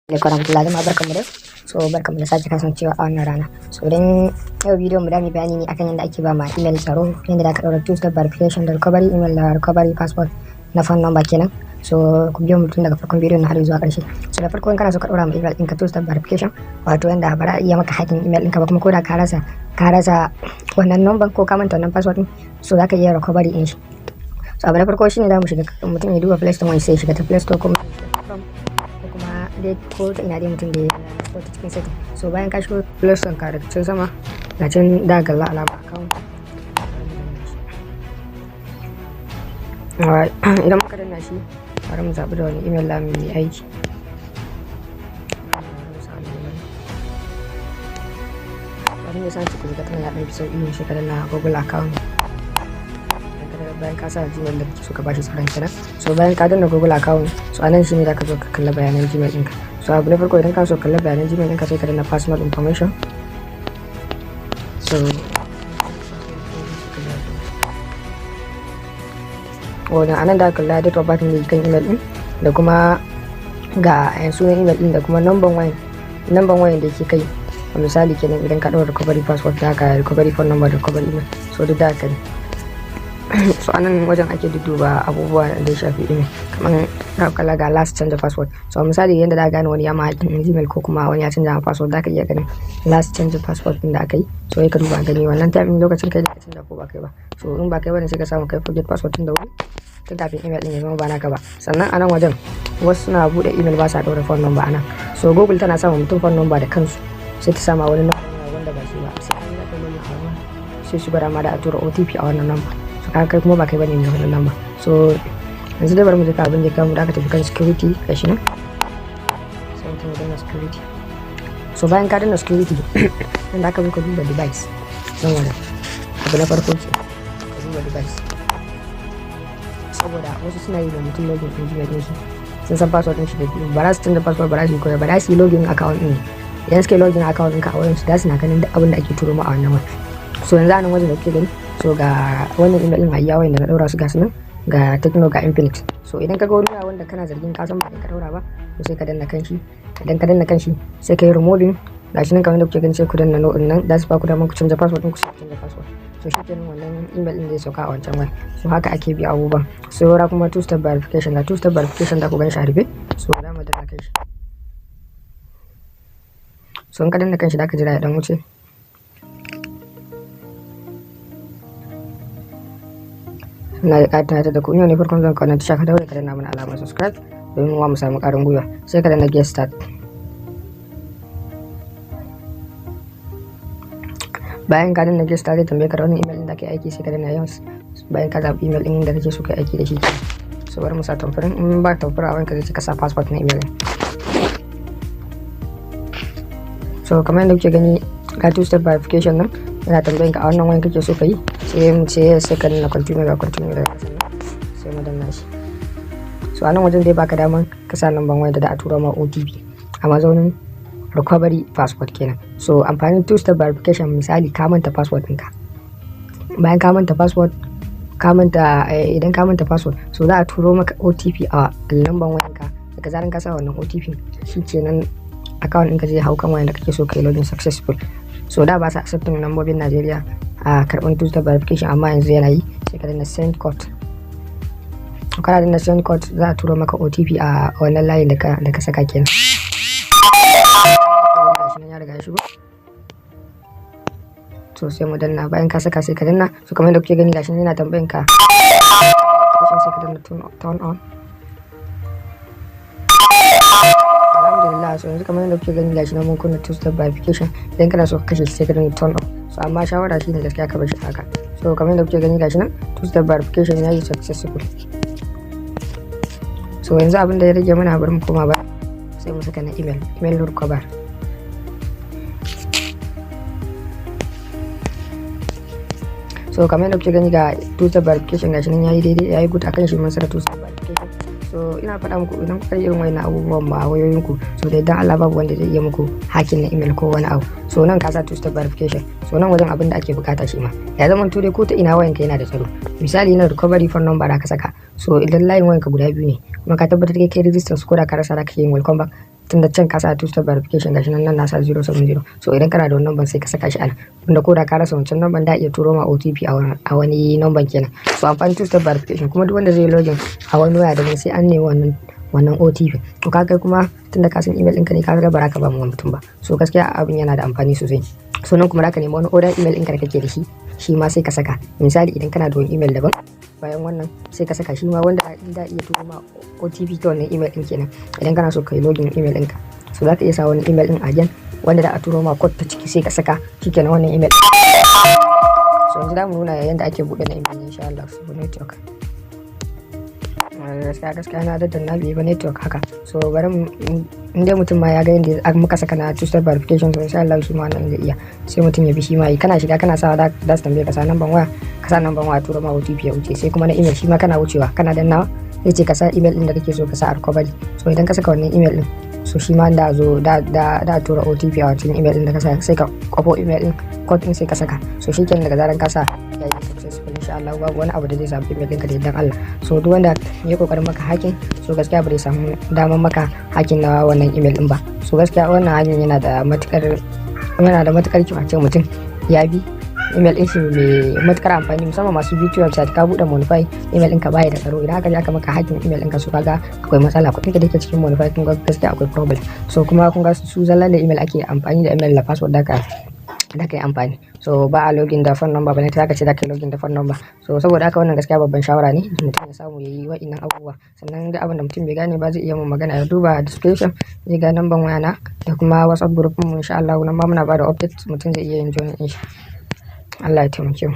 Alaikum warahmatullahi, jama'a barkanmu dai. So barkanmu da sake kasancewa a wannan rana. So dan yau bidiyon mu da mu bayani ne akan yadda ake ba ma email tsaro, yadda da ka daura two step verification da recovery email da recovery password na phone number kenan. So ku biyo mu tun daga farkon bidiyon har zuwa ƙarshe. So da farko, in kana so ka daura ma email ɗinka two step verification, wato yanda ba za a iya maka hacking email ɗinka ba, kuma ko da ka rasa wannan number ko ka manta wannan password ɗin, so za ka iya recovery ɗin shi. So abu na farko shine za mu shiga, mutum ya duba Play Store, wani sai shiga ta Play Store ko kuma dai ko ta ina dai mutum da ya ko ta cikin setting. So bayan ka shigo Play Store ka, daga can sama ga can da galla alama account. Idan muka danna shi, bari mu zaɓi da wani email za mu yi aiki. Abin da sa ku shiga tana ya ɗan fi sauƙi ne, sai ka danna Google account bayan ka sa Gmail da kake so ka bashi tsaron kenan. So bayan ka danna Google account, so anan shine zaka zo ka kalla bayanan Gmail ɗinka. So abu na farko, idan ka so kalla bayanan Gmail ɗinka, sai ka danna personal information. So wannan anan da kalla date of birth ne kan email ɗin, da kuma ga sunan email ɗin, da kuma number wayan da yake kai. A misali kenan, idan ka ɗaura recovery password da haka, recovery phone number, recovery email, so duk da haka ne. So anan wajen ake dudduba abubuwa da ya shafi email, kamar ka kalla ga last change password. So misali, yadda za gane wani ya ma hacking Gmail ko kuma wani ya canza ma password, za ka iya ganin last change password din da aka yi. So sai ka duba gani wannan time lokacin kai da ka canza ko ba kai ba. So in ba kai bane, sai ka samu kai forget password din da wuri tun kafin email din ya zama ba naka ba. Sannan anan wajen wasu suna bude email ba sa ɗaura phone number anan. So Google tana sama mutum phone number da kansu, sai ta sama wani number wanda ba shi ba. Sai an yi kai login a wannan, sai su gwada ma da a tura OTP a wannan number. So ka kai kuma ba kai bane mai wannan number. So yanzu dai bari mu je ka abin da kamu da aka tafi kan security, gashi nan, sai mutum ya danna security. So bayan ka danna security, inda aka zo ka duba device nan wajen, abu na farko ke ka duba device, saboda wasu suna yi da mutum login din Gmail din shi, sun san password din shi da ba za su canza password ba, za su yi koya ba, za su yi login account din. Idan suka yi login account ɗinka a wayan su, za su na ganin duk abin da ake turo ma a wannan wani. So yanzu a nan wajen da kuke gani, so ga wannan email din a iya wayan da na daura su, ga su nan, ga Tecno, ga Infinix. So idan ka ga wani wanda kana zargin ka san ba kai ka daura ba, to sai ka danna kan shi. Idan ka danna kan shi, sai ka yi removing. Gashi nan kamar da kuke gani, sai ku danna no din nan, za su ba ku damar ku canza password din ku, sai ku canza password. So shi kenan, wannan email din zai sauka a wancan wani. So haka ake bi abubuwan. So saura kuma two step verification. Da two step verification da ku gan shi a rufe, so za mu danna kan shi. So in ka danna kan shi, da ka jira ya dan wuce. Ina da ƙara da ku, yau ne farkon zan kawo tasha, ka daure ka danna mana alamar subscribe domin mu samu ƙarin gwiwa. Sai ka danna get start. Bayan ka danna get start, zai tambaye ka da wannan email din da ke aiki, sai ka danna yes bayan ka zaɓi email din da kake so ka aiki da shi. So bari mu sa tamfarin. In ba tamfarin a wanka, zai ka sa password na email din. So kamar yadda kuke gani, ga two step verification nan, yana tambayin ka a wannan wayan kake so ka yi, sai mu ce sai ka danna continue. Ga continue daga kasan nan, sai mu danna shi. So a nan wajen zai baka daman ka sa number waya da a tura ma OTP a mazaunin recovery password kenan. So amfanin two step verification, misali ka manta password ɗinka, bayan ka manta password, ka manta, idan ka manta password, so za a turo maka OTP a lambar wayanka. Daga zaran ka sa wannan OTP, shikenan, account ɗinka zai hau kan wayan da kake so kai login successful. So da ba sa accepting lambobin Najeriya a karɓar two step verification, amma yanzu yana yi. Sai ka danna send code. Kana danna send code, za a turo maka OTP a wannan layin da ka saka kenan. Gashi nan ya riga ya shigo, to sai mu danna. Bayan ka saka, sai ka danna. So kamar yadda kuke gani, gashi nan yana tambayan ka, sai ka danna turn on. Alhamdulillah. So yanzu kamar yadda kuke gani, gashi nan mun kunna two step verification. Idan kana so ka kashe shi, sai ka danna turn off. So amma shawara shine gaskiya ka bar shi haka. So kamar yadda kuke gani, gashi nan two step verification yayi successful. So yanzu abin da ya rage mana, bari mu koma ba, sai mu saka na email recover. So kamar yadda kuke gani, ga two step verification, gashi nan yayi daidai, yayi good akan shi, mun saka two step verification. So ina faɗa muku, idan kuka yi irin wannan abubuwan ma wayoyin ku, so da idan Allah babu wanda zai iya muku hacking na email ko wani abu. So nan ka sa two step verification. So nan wajen abin da ake bukata shi ma ya zama to dai ko ta ina wayanka yana da tsaro. Misali, na recovery phone number da ka saka, so idan layin wayanka guda biyu ne kuma ka tabbatar kai kai register su, ko da ka rasa, da kake yin welcome back. Tunda can ka sa two step verification, gashi nan, nan na sa 070. So idan kana da wannan number, sai ka saka shi a nan, wanda ko da ka rasa wancan number, da iya turo ma OTP a wani number kenan. So amfani two step verification kuma, duk wanda zai login a wani waya daban, sai an nemi wannan OTP. To ka kai kuma, tunda ka san email ɗinka ne, ka ga ba ka ba mu mutum ba. So gaskiya abin yana da amfani sosai. So nan kuma zaka nemi wani other email ɗinka da kake da shi, shi ma sai ka saka. Misali, idan kana da wani email daban bayan wannan, sai ka saka shi ma, wanda da iya turo ma OTP ta wannan email ɗin kenan. Idan kana so ka yi login email ɗinka, so za ka iya sa wani email ɗin again wanda da a turo ma code ta ciki, sai ka saka, shikenan wannan email. So yanzu za mu nuna yadda ake buɗe na email, insha Allah. So network, gaskiya na daddanna bai ba, network haka. So bari in dai mutum ma ya ga yadda muka saka na two step verification, so insha Allah shi ma wannan zai iya. Sai mutum ya bi shi ma yi. Kana shiga, kana sawa, za su tambaye ka sa number waya. Ka sa number waya, tura ma OTP, ya wuce. Sai kuma na email, shi ma kana wucewa, kana dannawa, zai ce ka sa email din da kake so ka sa a recovery. So idan ka saka wannan email din, so shi ma da zo da tura OTP a wancan email din da ka sa. Sai ka kwafo email din, code din, sai ka saka. So shikenan, daga zaran ka sa, ya yi successful, insha Allah babu wani abu da zai samu email ɗinka da yardan Allah. So duk wanda ya kokarin maka hacking, so gaskiya ba zai samu damar maka hacking na wannan email din ba. So gaskiya wannan hanyar yana da matukar kyau a ce mutum ya bi. Email din shi mai matukar amfani, musamman masu beauty website. Ka bude Monnify, email ɗinka baya da tsaro. Idan aka je aka maka hacking email ɗinka, so kaga akwai matsala. Kuɗin ka da yake cikin Monnify, kun ga gaskiya akwai problem. So kuma kun ga su zallan da email ake amfani, da email da password da ka yi amfani. So ba a login da phone number ba ne, ta ce da ka yi login da phone number. So saboda haka wannan gaskiya babban shawara ne, mutum ya samu ya yi wa'innan abubuwa. Sannan duk abin da mutum bai gane ba, zai iya mun magana. Ya duba description, zai ga number waya na da kuma WhatsApp group mu. Insha Allah nan ma muna bada update, mutum zai iya yin join din shi. Allah ya taimake mu.